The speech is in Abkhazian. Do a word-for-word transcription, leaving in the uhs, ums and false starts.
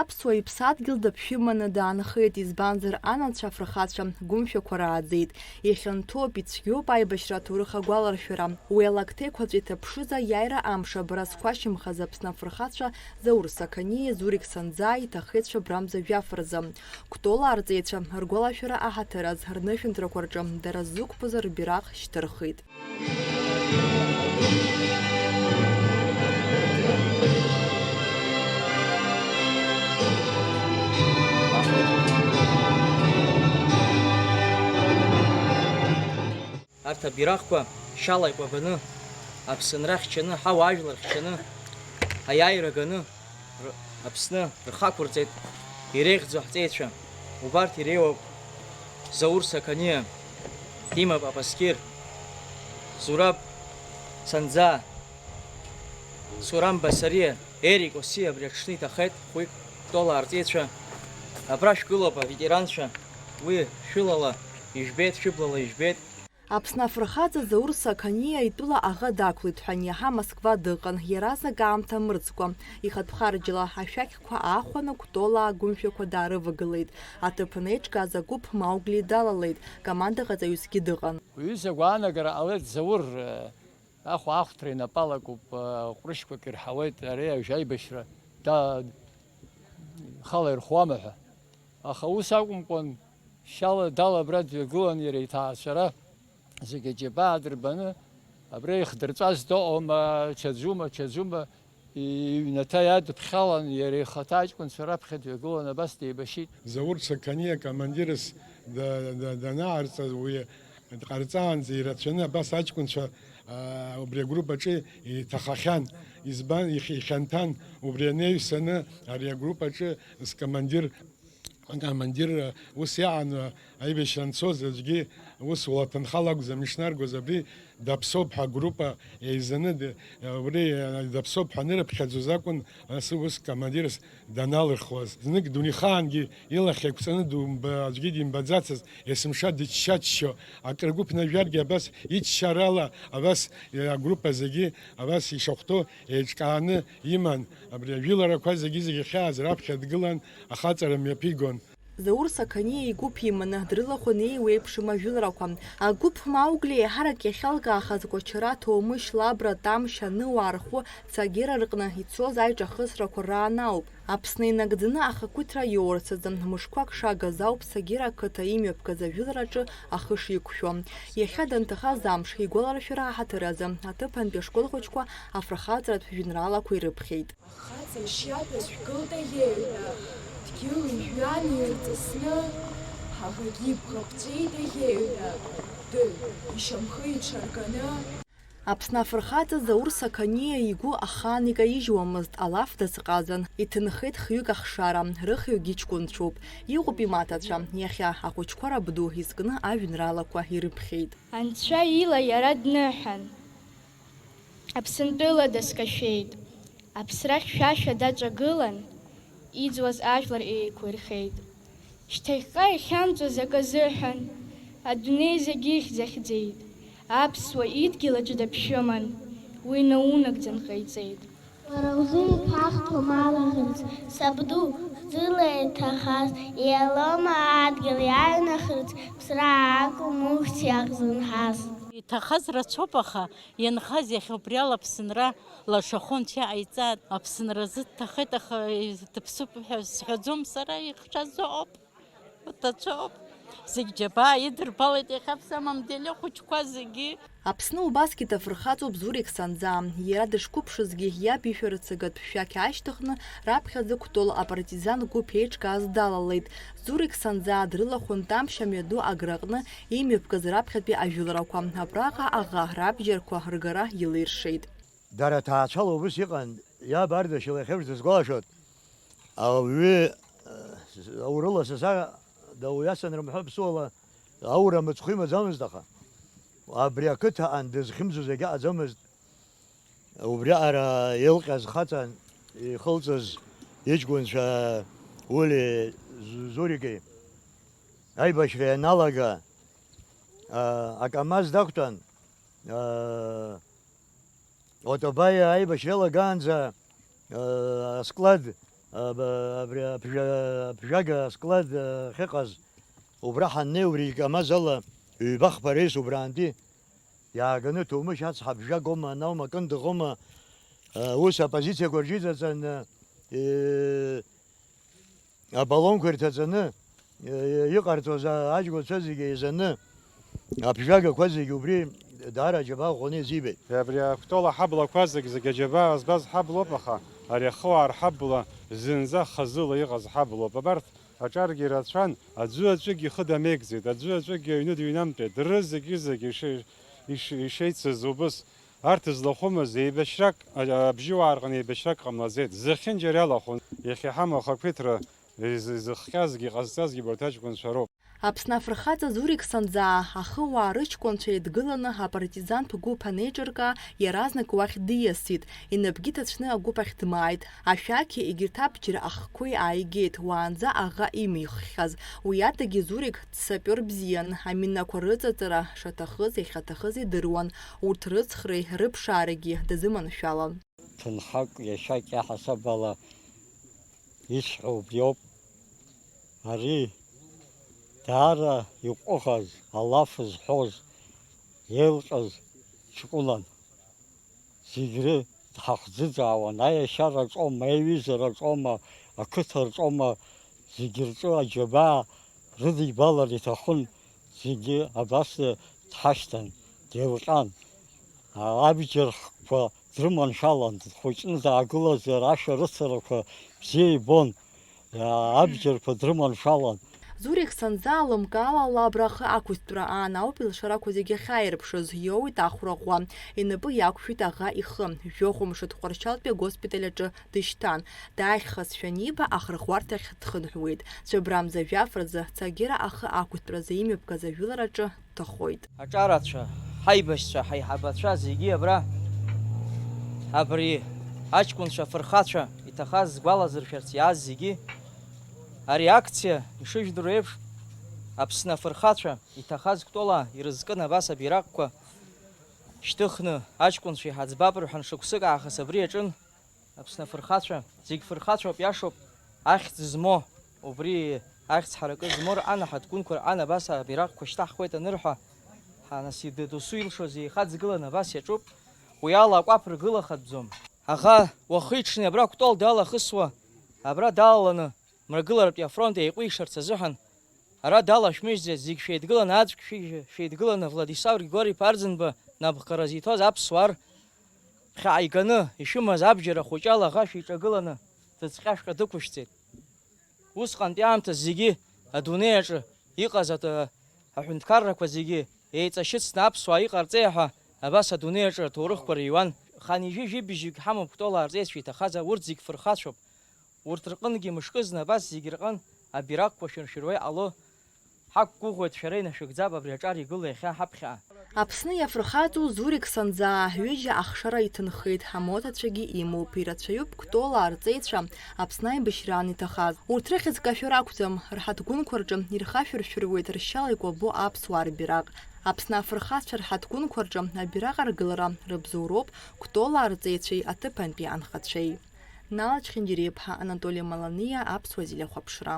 Аԥсуа иԥсадгьыл даԥшәыманы даанхеит, избанзар, анацәа афырхацәа гәымшәақәа рааӡеит. Ихьанҭоуп, ицәгьоуп аибашьра аҭоурых агәаларшәара. Уи алакҭа еиқәаҵәа иҭаԥшыз аиааира амш абра зқәашьымхаз Аԥсны афырхацәа Заур Сақаниа, Зурик Санӡаа иҭахеит шәабрамза жәаф рзы. Кәтолаа рҵеицәа ргәалашәара аҳаҭыр азы рнышәынҭрақәа рҿы дара ззықәԥаз рбираҟ шьҭырхит. Арҭ абираҟқәа шьала икәабаны, Аԥсынра хьчаны, ҳауаажәлар хьчаны, аиааира ганы, р-, Аԥсны рхы ақәырҵеит иреиӷьӡоу ҳҵеицәа. Убарҭ иреиуоуп Заур Сақаниа, Дима Папаскир, Зураб Санӡаа, Сурам Басариа, Ерик Оси. Абри аҽны иҭахеит хәҩык Кәтолаа рҵеицәа. Абра шәгылоуп, аветеранцәа, уи шәылала ижәбеит, шәыблала ижәбеит. Аԥсны афырхаҵа Заур Сақаниа итәыла аӷа дақәлеит ҳәа, иаҳа Москва дыҟан, иаразнак аамҭа мырӡкәа, ихатә харџьала ашәақьқәа аахәаны, Кәтолаа агәымшәақәа даарывагылеит. Аҭыԥан еиҿкааз агәыԥ Маугли далалеит, командаҟаҵаҩысгьы дыҟан. Уҩыза агәаанагара ҟалеит Заур, ахәаахәҭра инапы алакуп, ҟәрышьқәак ирҳауеит, ари ажәа аибашьра да-, ихала ирхуама ҳәа. Аха ус акәымкәан, шьала дала абра дҩагылан, иара иҭаацәара зегьы аџьабаа дырбаны, абра ихдырҵәаз дыҟоума, чаӡума, чаӡума, иҩнаҭа иадыԥхьалан, иара ихаҭа аҷкәынцәа раԥхьа дҩагылан, абас деибашьит. Заур Сақаниа командирс да-, да-, данааирҵаз, уи дҟарҵаанӡа ирацәаны абас аҷкәынцәа, аа, убри агрупп аҿы иҭахахьан. Избан, ихь-, ихьанҭан, убри анаҩсаны ари агрупп аҿы скомандир Акомандир ус иаан аибашьра анцоз, аӡәгьы ус ула ҭынхала акәӡам ишнаргоз, абри Даԥсоуп ҳәа агруппа еизаны, д-, убри Даԥсоуп ҳәа анырыԥхьаӡоз акәын, ас ус командирс даналырхуаз. Знык дунеихаангьы илахь еиқәҵаны думба-, аӡәгьы димбаӡацызт, есымша дычча-ччо, акры гәы ԥнажәаргьы абас иччарала, абас, э, агруппа зегьы абас ишахәҭоу еиҿкааны иман. Абри ажәыларақәа зегьы-зегьы хьаас раԥхьа дгылан, ахаҵара мҩаԥигон. Заур Сақаниа игәыԥ иманы дрылахәын еиуеиԥшым ажәыларақәа. Агәыԥ Маугли еиҳарак иахьалкаахаз Кәачара, Ҭоумышь, Лабра, Тамшь, Аныуаа рхәы Цагира рҟны ицоз аиҿахысрақәа раан ауп. Аԥсны инагӡаны ахақәиҭра иоурц азы мышқәак шагаз ауп Цагира ақыҭа имҩаԥгаз ажәылараҿы ахы шиқәшәо. Иахьа данҭахаз амш, игәаларшәара аҳаҭыр азы аҭыԥантәи ашкол хәыҷқәа афырхаҵаратә жәеинраалақәа ирыԥхьеит. Ахаҵа ишиаҭәаз шәгылт аиеҩҳәа, дгьыли жәҩани ирҵысны, ҳаӷагьы ибӷа ԥҵәеит аиеҩҳәа, дыҩ, ишьамхы иҽарганы. Аԥсны афырхаҵа Заур Сақаниа игәы ахаан икаижьуамызт, алаф дазҟазан, иҭынхеит хҩык ахшара, рыхҩык иҷкәынцәоуп, иҟоуп имаҭацәа, иахьа ахәыҷқәа рабду изкны ажәеинраалақәа ирыԥхьеит. Анцәа ила иара дныҳәан. Аԥсынтәыла дазкашәеит. Аԥсра хьшәашәа даҿагылан, иӡуаз ажәлар еиқәирхеит. Шьҭахьҟа ихьамҵуаз акы азыҳәан, адунеи зегьы ихьӡ ахьӡеит. Аԥсуа идгьыл аҿы даԥшәыман, уи наунагӡан ҟаиҵеит. Уара узы иҭахҭоума алаӷырӡ, сабду, хьӡыла иҭахаз, иалоума адгьыл иаҩнахырц, ԥсра акәым ухьӡ иахьзынҳаз. Иҭахаз рацәоуп, аха ианхаз иахьа убри ала Аԥсынра лашахон, цәа ҟаиҵааит. Аԥсынра азы дҭахеит, аха дыԥсуп ҳәа сҳәаӡом сара, ихшаз ыҟоуп, уҭацәоуп. Зегь џьабаа идырбалеит иахьа, в самом деле, ахәыҷқәа зегьы. Аԥсны убасгьы ҭафырхаҵоуп Зурик Санӡаа. Иара дышқәыԥшызгьы, иаб ишәарыцага шәақь аашьҭыхны, раԥхьаӡа Кәтол апартизан гәыԥ еиҿкааз далалеит. Зурик Санӡаа дрылахәын Тамшь амҩаду Аграҟны имҩаԥгаз раԥхьатәи ажәыларақәа. Абраҟа аӷа рабџьарқәа ргара илиршеит. Дара ҭаацәала убыс иҟан, иаб Ардашьыл иахьеиԥш дысгәалашәоит. Ауаҩы, э, аурыла саса дауҩасын рымҳәо ԥсуала аура мыцхәы имаӡамызт, аха абри ақыҭа аан дызхьымӡоз егьаҟаӡамызт. Убриаҟара илҟьаз хаҵан ихылҵыз иҷкәынцәа Ули Зу-, Зурики аибашьра ианалага, а, акамаз дақәтәан, а, Отобаиа аибашьра иалагаанӡа, э, асклад Аб-, абри аԥжәа-, аԥжәага асклад ахьыҟаз, убра ҳаннеи, убри икамаз ала ҩба-хԥа реис убраантәи иааганы, Ҭоумышь ацҳа аԥжәагоума, анаума, кындыӷоума, ус апозициақәа рҿы иҵаҵаны, э, абалонқәа ирҭаҵаны, э, иҟарҵоз аҷкәынцәа зегьы еизаны, аԥжәагақәа зегьы убри даара аџьабаа ӷәӷәаны иазибеит. Абри акәтол аҳаблақәа зегь, зегь аџьабаа збаз ҳаблоуп, аха ари ахыуаа рҳабла зынӡа хазыла иҟаз ҳаблоуп. Абарҭ аҿаргьы ирацәан, аӡәы аӡәыгь ихы дамеигӡеит, аӡәы аӡәыгь аҩны дыҩнамтәеит, рызегьы-зегьы ишеи-, ишеи-, ишеицыз убыс. Арҭ злахәымыз еибашьрак, а-, абжьыуаа рҟны еибашьрак ҟамлаӡеит. Зехьынџьара иалахәын, иахьа иҳамоу ахақәиҭра изы-, изыхҟьазгьы, иҟазҵазгьы убарҭ аҷкәынцәа роуп. Аԥсны афырхаҵа Зурик Санӡаа ахыуаа рыҷкәынцәа еидгыланы апартизантә гәыԥ анеиҿырка, иаразнак уахь диасит, инапгьы ҭацәны агәыԥ ахь дмааит. Ашәақь егьырҭ абџьар ахқәеи ааигеит, уаанӡа аӷа имиххьаз. Уи адагьы Зурик дсапиор бзиан, аминақәа рыҵаҵара шаҭахыз, иахьаҭахыз идыруан, урҭ рыцхреи рыԥшаарагьы дазыманшәалан. Ҭынхак иашьак иаҳасаб ала исҳәо убриоуп. Ари даара иҟәыӷаз, алаф зҳәоз, еилҟьаз ҷкәынан. Зегь ры-, дҳахӡыӡаауан, аиашьараҿоума, аиҩызараҿоума, ақыҭарҿоума, зегь рҿы аџьабаа рыдибалар иҭахын, зегьы абас дҳашьҭан, деилҟьан. Абџьар хкқәа дрыманшәалан, дхәыҷны даагылазар, ашәарыцарақәа бзиа ибон, абџьарқәа дрыманшәалан. Зурик Санӡаа лымкаала лабра ахы ақәызтәра аан ауп илшарақәа зегьы ахьааирԥшыз, иоуит ахәра ӷәӷәа, инапы иақәшәеит аӷа ихы, жәохә мшы Тҟәарчалтәи агоспиталь аҿы дышьҭан. Дааихьазшәа аниба, ахырӷәӷәарҭахь дхынҳәуеит. Цәыббрамза жәаф рзы Цагира ахы ақәызтәразы имҩаԥгаз ажәылараҿы дҭахоит. Аҿарацәа, ҳаибашьцәа, ҳаиҳабацәа зегьы абра, абри аҷкәынцәа афырхацәа иҭахаз сгәалазыршәарц иааз зегьы, ари акциа ишыжәдыруа еиԥш, Аԥсны афырхацәа иҭахаз кәтолаа ирызкын абас абираҟқәа шьҭыхны, аҷкәынцәа иҳаӡбап рҳәан, шықәсык аахыс абри иаҿын. Аԥсны афырхацәа, зегь фырхацәоуп, иашоуп, ахьӡ змоу, убри ахьӡ ҳаракы змоу рҟан аҳаҭгәынқәа рҟан абас абираҟқәа шьҭаҳхуеит анырҳәа, ҳа, нас, ида досу илшоз еихаӡгыланы абас иаҿуп, уи ала акәаԥ ргылахатәӡом. Аӷа уахи-ҽни абра кәтол далахысуа, абра далаланы, Мрагыларатәи афронт еиҟәишарц азыҳәан, ара далашәмыжьӡеит, зегь шәеидгыланы, аӡәк шәи-, шәеидгыланы, Владислав Григори Ԥарӡынба напхгара зиҭоз аԥсуаа рхьаа иганы ишәымаз абџьар ахәыҷы ала аӷа шәиҿагыланы, ӡыҵҟьашәҟьа дықәышәҵеит. Усҟантәи аамҭа зегьы адунеи аҿы иҟаз ат-, аҳәынҭқаррақәа зегьы еиҵашьыцны аԥсуаа иҟарҵеи ҳәа абас адунеи аҿы аҭоурыхқәа рыҩуан. Ханижәи-жәибжьык ҳамоуп кәтолаа рҵеицәа иҭахаз, урҭ зегь фырхацәоуп. Урҭ рҟынгьы мышкызны абас зегь рҟын абираҟқәа шәыршәыруа иҟало, ҳақәгәыӷуеит, шәара инашәыгӡап абри аҿар игыло иахьа ҳаԥхьаҟа. Аԥсны иафырхаҵоу Зурик Санӡаа ҩыџьа ахшара иҭынхеит, амоҭацәагьы имоуп, ирацәаҩуп кәтолаа рҵеицәа Аԥсны аибашьраан иҭахаз. Урҭ рыхьӡ кашәар акәӡам, рҳаҭгәынқәа рҿы ирхашәыршәыруеит ршьала икәабо аԥсуаа рбираҟ. Аԥсны афырхацәа рҳаҭгәынқәа рҿы абираҟ аргылара рыбзоуроуп кәтолаа рҵеицәеи аҭыԥантәи анхацәеи. Нала Чхьынџьариаԥҳа, Анатоли Маланиа, Аԥсуа зилахәаԥшра.